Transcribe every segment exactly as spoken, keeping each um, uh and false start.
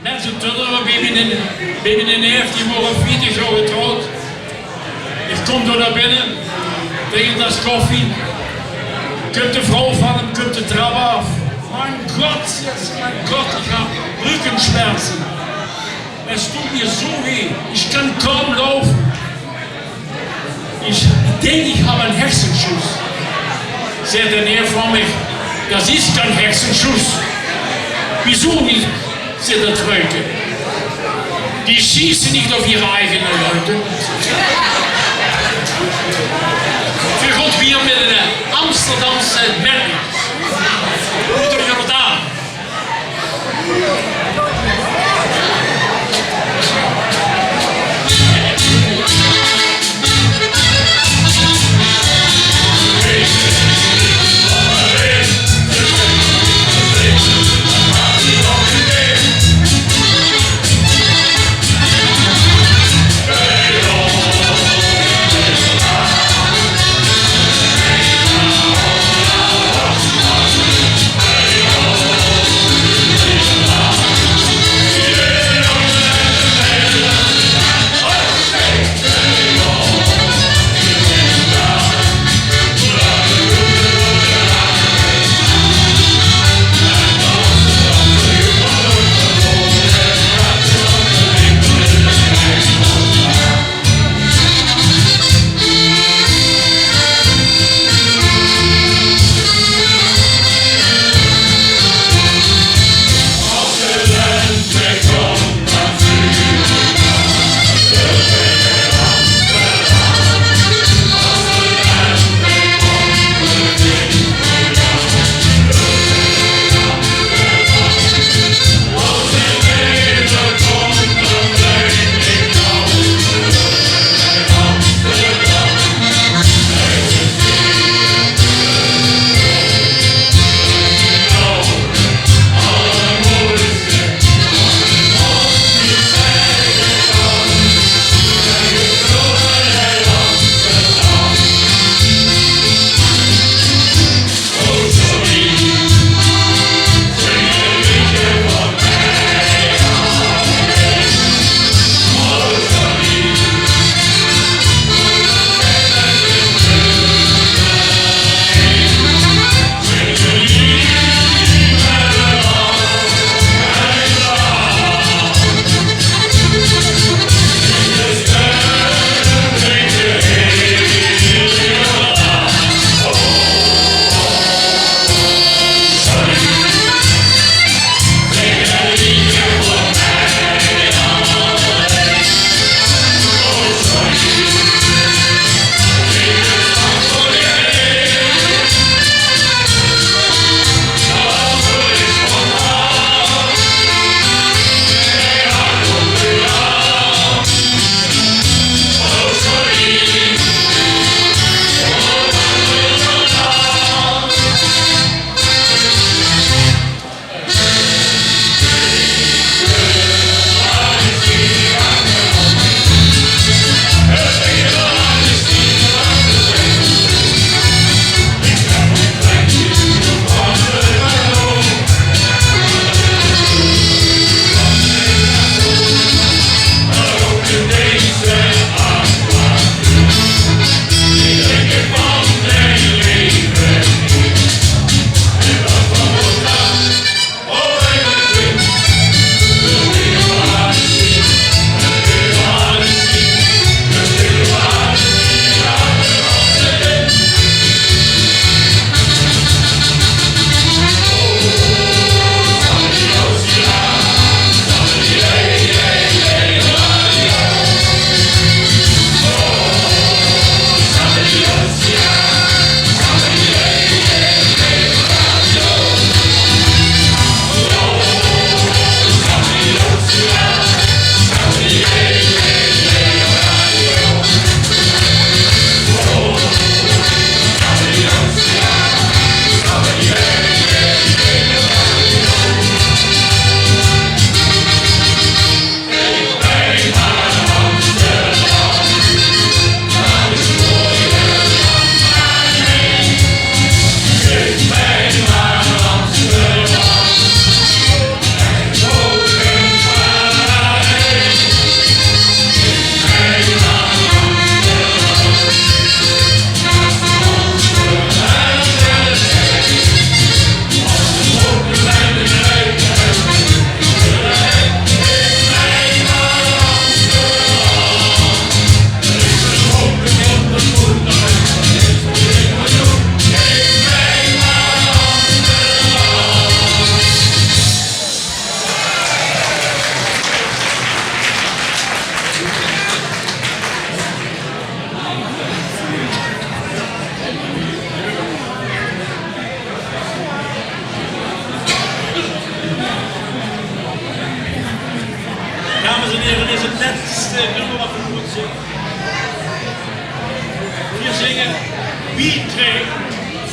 En ze tuddere bie miene, bie miene neef, die waor vieëtig jaor getrouwd. Ich kóm dao nao binne, drink ein tas koffie. Kump de vrouw van häöm, kump de trap aaf. „Mein Gott“, zaet ze, „mein Gott, ich hab Rückenschmerzen. Es tut mir so weh, ich kann kaum laufen.“ „Ich denk, ich hab einen Hexenschuss.“ Zaet de neef van mich: „Das ist kein Hexenschuss.“ „Wieso nicht?“ zaet dat vruike. „Die schießen nicht auf ihre eigenen Leute.“ Veer gaon wiejer mit eine Amsterdamse medley. Broeder Jordaan. Wie trae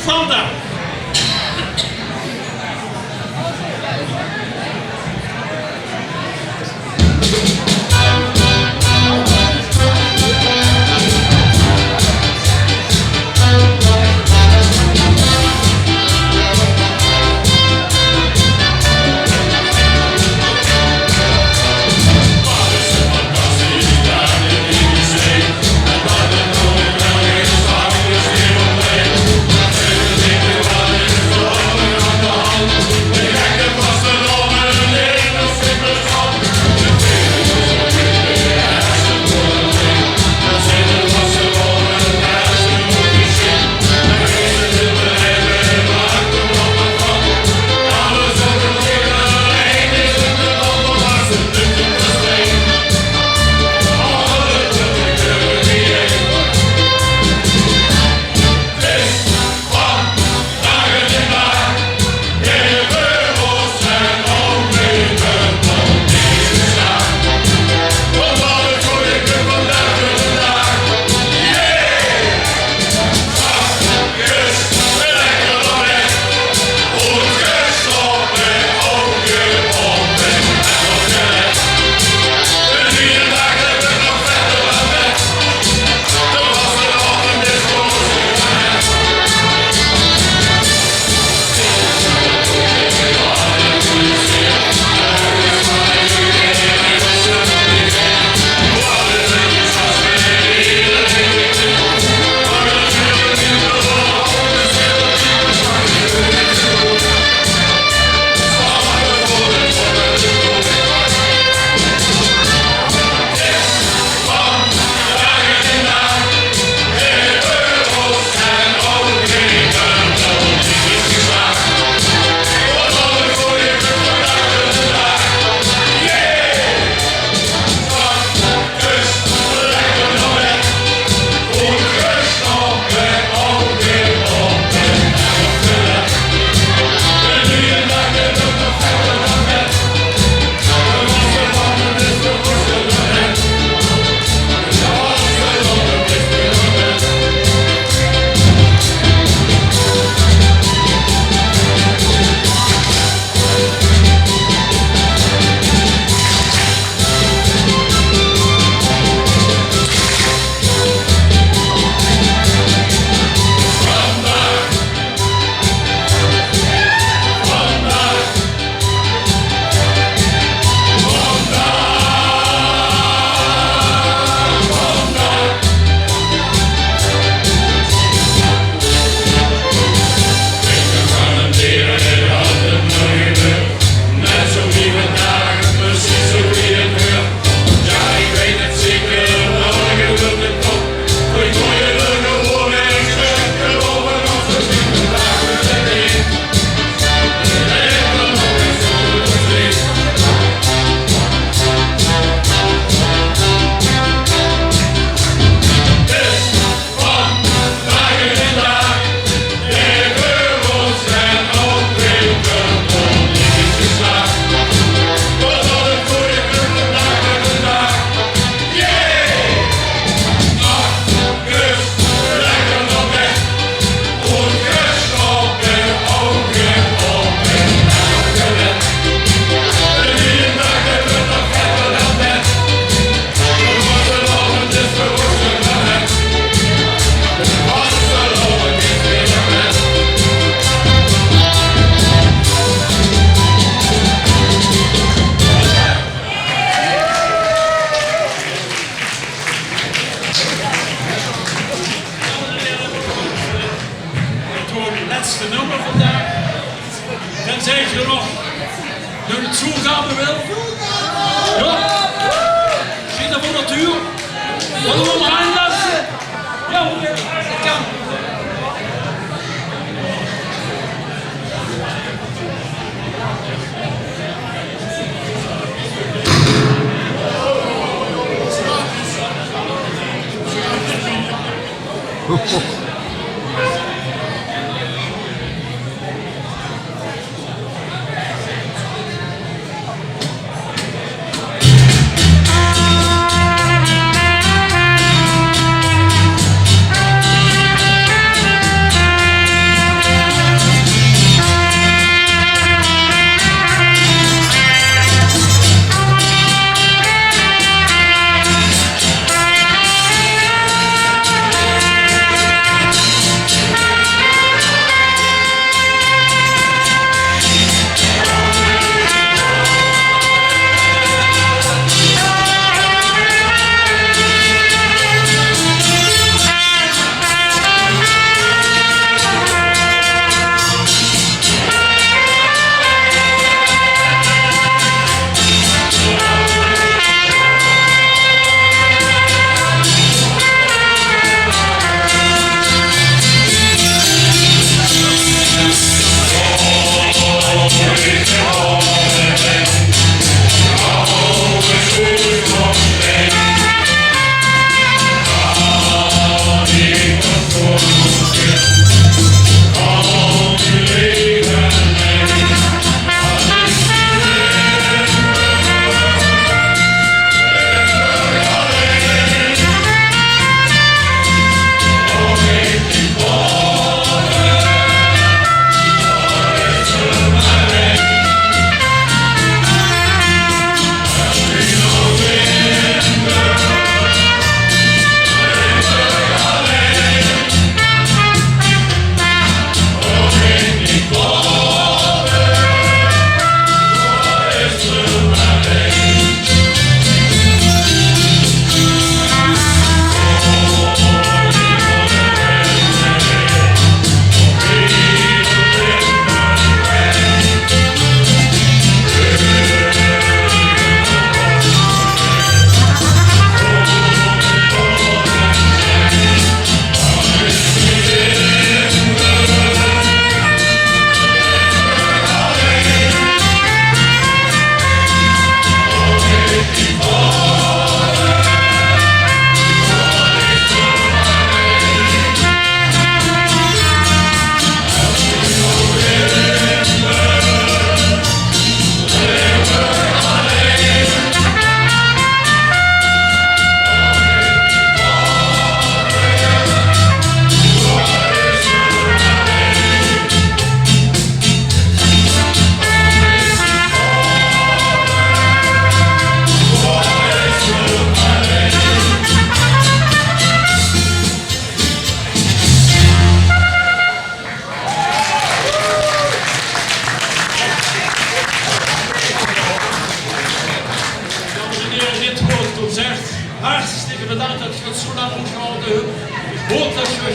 vandaag. Toch 't lètste nummer vandaag. Dan zègk ich nog, de zoelgade wil. Jao. Sjiet d'r veur de deur. Waat doon v'r aanlasse? Jao, ich kan.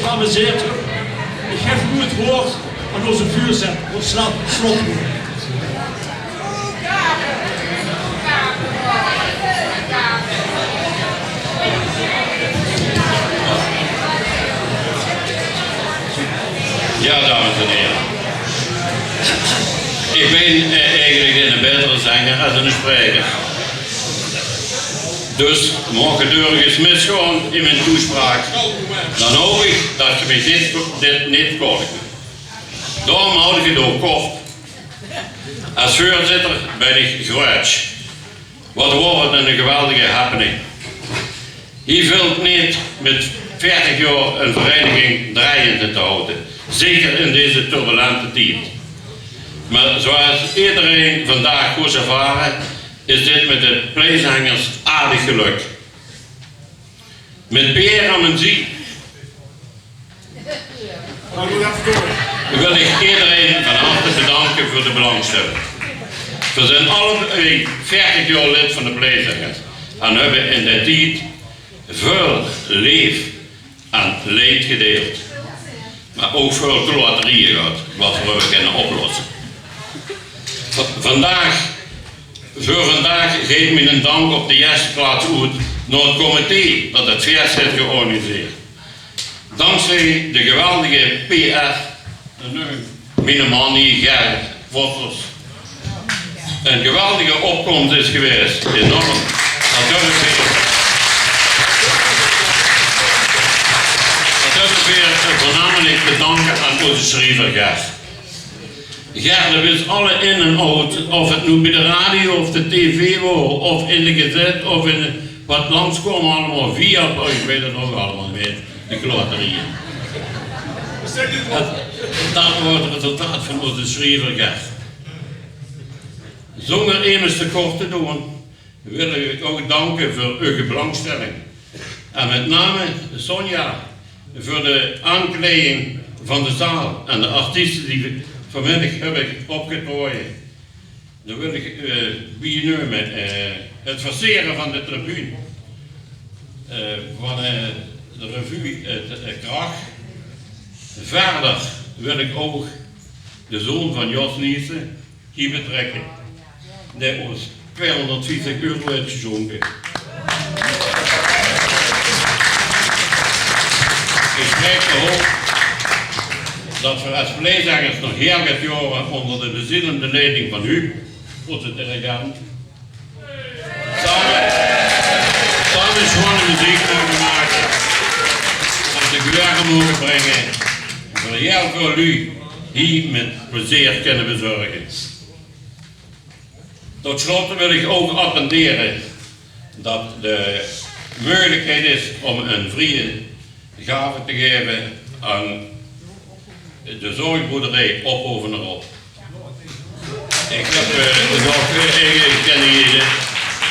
Dames en heren, ik geef nu het woord aan onze vuurzitter, ons slot-, slotwoord. Jao, dames en hiere. Ich bin, eh, eigelik eine baetere zenger es eine spraeker. Dus, moch 't örges misgaon in mien toespraok, dan haop ich det geer mich dit, dit neet kwaolik numt. Daorum haoj ich 't ouch kort. Es veurzitter bin ich gruuets. Waat waor 't'ne geweldige happening. Hie vilt 't neet mit veertig jaor 'n vereiniging drejende te haoje. Zeker in deze turbulente tied. Mer zoeas ederein vandaag kós ervare, is dit mit de Pleezengers aardig gelök. Mit Pierre aan mien zie wil ich ederein van harte bedanke veur de belangstelling. Veer zeen allebei veertig jaor lid van de Pleezengers en höbbe in dae tied väöl leef en leed gedeild. Mer ouch väöl kloterieje gehad, waat veer höbbe kinne oplosse. Va-, vandaag Veur vandaag geit miene dank op de ierste plaats oet nao 't comité det 't fees haet georganiseerd. Dankzij de geweldige P R, miene man hie, Ger Vossers, 'n geweldige opkomst is gewaes. Enorm. Det höbbe veer, det höbbe veer veurnamelik te danke aan ózze sjriever Ger. Ger, dae wis alle in en out, of 't noe bie de radio of de tv waor, of in de gezèt, of in waat langs kaom allemaol, via, oh, ich weit 't ouch allemaol neet, de kloterieje. Det, det waor 't resultaat van ózze sjriever Ger. Zónger emes te kort te doon, wil ich uch ouch danke veur eur belangstelling. En mit name Sonja veur de aankleiding van de zaal en de artieste die vanmiddig höbbe opgetraoje. Dan wil ich, eh, bie numme, eh, 't versere van de tribune, eh, van, eh, de revue, eh, de, eh, Krach. Wiejer wil ich ouch de zoon van Jos Niesen hie betrèkke, dae ós tweehóngerdvieftig euro haet gesjónke. Ich haop det veer es Pleezengers nog hieël get jaore ónger de bezielende leiding van Huub, ózze dirigent, same, same sjoean meziek moge make, ós de gloire moge bringe, veur hieël väöl luuj hie mit plezeer kinne bezörge. Tot slot wil ich ouch attendere det de meugelikheid is óm ein vrieje gave te gaeve aan de zorgboerderie Ophoven en Op. Ich höb, eh, nog, eh, ich kin hie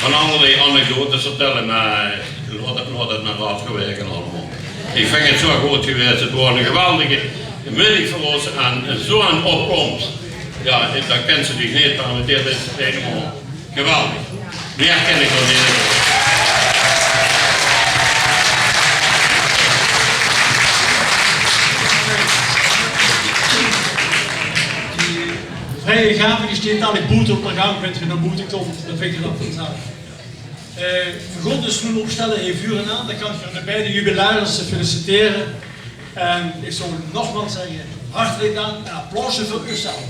van allerlei anekdotes vertèlle, mer, eh, laot 't, laot 't mer aafgewaege allemaol. Ich vinj 't zoe good gewaes. 't Waor 'n geweldige middig veur ós en zoe'n opkomst. Jao, det kins se dich neet permittere. Det is hielemaol geweldig. Mieë kin ich d'r neet euver. Vrieje gave, die steit dalik boete op de gank, wint geer nao boete kómp, dan vingt geer det vanzelf. Eh, veer gaon dus noe opstelle, hie veur aan, dan kan ich de beide jubilarisse feliciteren. En ich zou nogmaals zègke, hartelik dank en applausje veur uch zelf.